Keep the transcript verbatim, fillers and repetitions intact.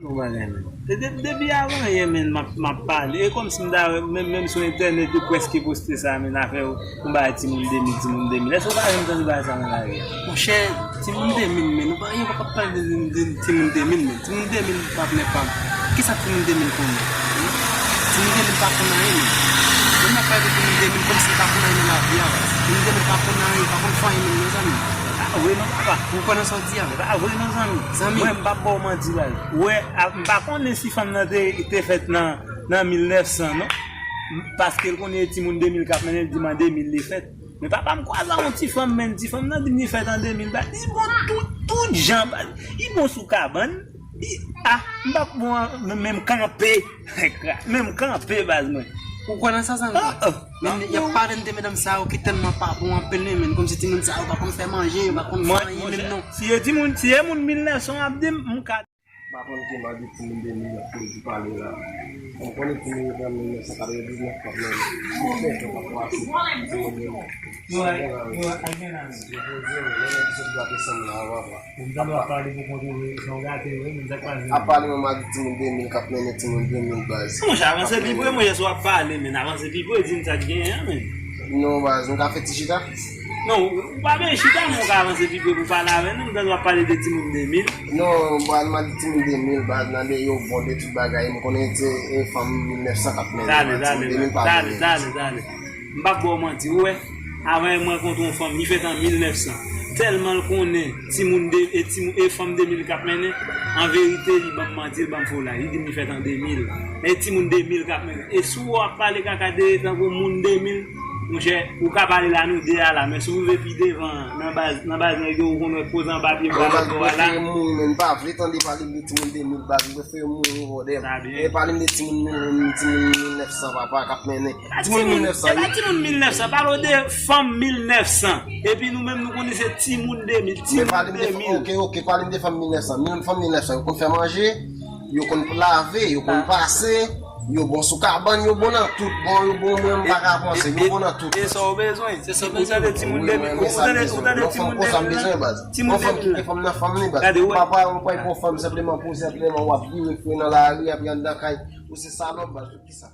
Yon bagay, men. E de- depi avan yè, men, m ap, m ap pale. E kòmsi m ta wè, menm, menm sou entènèt, yo prèske poste sa, men, afè yon bagay timoun de mil, timoun de mil. Èske w pa janm tande bagay sa nan lari a? Monchè, timoun de mil, men, nou pa, yo pa ka pale de, de, de timoun de mil, men. Timoun de mil p ap, men, p ap. Kisa timoun de mil konnen? Timoun de mil pa konn anyen, men. Lè n ap pale de timoun de mil, kòmsi li pa konn anyen nan lavi a, baz. Timoun de mil pa konn anyen, pa konn fè anyen menm, mezanmi. Pa vre non, papa. Ou kwè nan sa w di a? Pa vre non, zanmi. Zanmi. Mwen, m p ap ba w manti, baz. Wè, a- m pa konnen si fanm nan te, te fèt nan, nan mil nèf san, non. M- Paske l konnen e timoun de mil k ap mennen, l di m an de mil li fèt. Men papa m kwaze a yon ti fanm, men ti fanm nan di m li fèt an de mil, baz. Li bon tout, tout jan, baz. Li bon sou kabann. Li, ah, m p ap bon, men, men m kanpe. Menm kanpe, baz mwen. Ou kwè nan sa, zanmi? Ah, ah. Men y ap pale de medam sa yo ki tèlman pa bon anpil, wi, men kòmsi timoun sa yo pa konn fè manje, yo pa konn fè anyen menm, non. Si e timoun, si e moun mil nèf san ap di m, m ka. Pa konn ki madi timoun de mil ap pale la. M konnen timoun yo pran mil nèf san katrevendisnèf k ap mennen. Yo fè fè pa pase timoun de mil. Yo, yo, al gen nan men. Yo poze, men nèg ki sot gate sanm nan avan, avan. Ou ta dwe ap pale pou kont ou, jan w gate yo, men sa k pase. Ap pale, mwen, m a di timoun de mil k ap mennen timoun de mil, baz. Monchè, avanse pi pre, monchè, si w ap pale, men avanse pi pre, di m sa k genyen an, men. Non, baz, nou ka fè ti chita? Non, ou pa bezwen chita, men ou ka avanse pi pre pou pale avè nou, m tande w ap pale de timoun de mil. Non, baz, m a di timoun de mil, baz, nan de yo bon de tout bagay, m konnen se, e, fanm mil nèf san k ap mennen, timoun de mil pa bon. Tale, tale, tale, tale. M p ap ba w manti, ou wè, avan yè m rankontre yon fanm, li fèt an mil nèf san. Tèlman l konnen timoun de, e timoun, e fanm de mil k ap mennen, an verite, li ban m manti, li ban m foulay. Li di m li fèt an de mil. E timoun de mil k ap mennen. E si w ap pale kaka de tankou moun de mil, monchè, ou ka pale la, nou de a la, men si w rive pi devan, nan baz, nan baz nèg yo, ou konn wè koze anba pye bwa lòt bò a la. Baz, mwen prefere mouri, men m pa vle tande pale de timoun de mil, baz, m prefere mouri, bòdèl. E pale m de timoun mil, timoun mil nèf san, papa, k ap mennen. Timoun mil nèf san, e pa timoun mil nèf san, pale w de fanm mil nèf san. Epi nou menm, nou konnen se timoun de mil, timoun de mil. Ok, ok, pale m de fanm mil nèf san. Menm fanm mil nèf san, yo konn fè manje, yo konn lave, yo konn pase, yo bon sou kabann, yo bon nan tout. Bon, yo bon, mwen, m pa ka panse, yo bon nan tout. E sa w bezwen? Se sa w bezwen? Ou tande timoun de mil, ou tande, ou tande timoun de mil la? Timoun de mil la. Yon fanm ki gen fanm nan fanm li, baz. Papa, yon pway pou fanm, senpleman pou, senpleman w ap vire fre nan lari, ap andan kay, ou se salòp, baz, tout ki sa.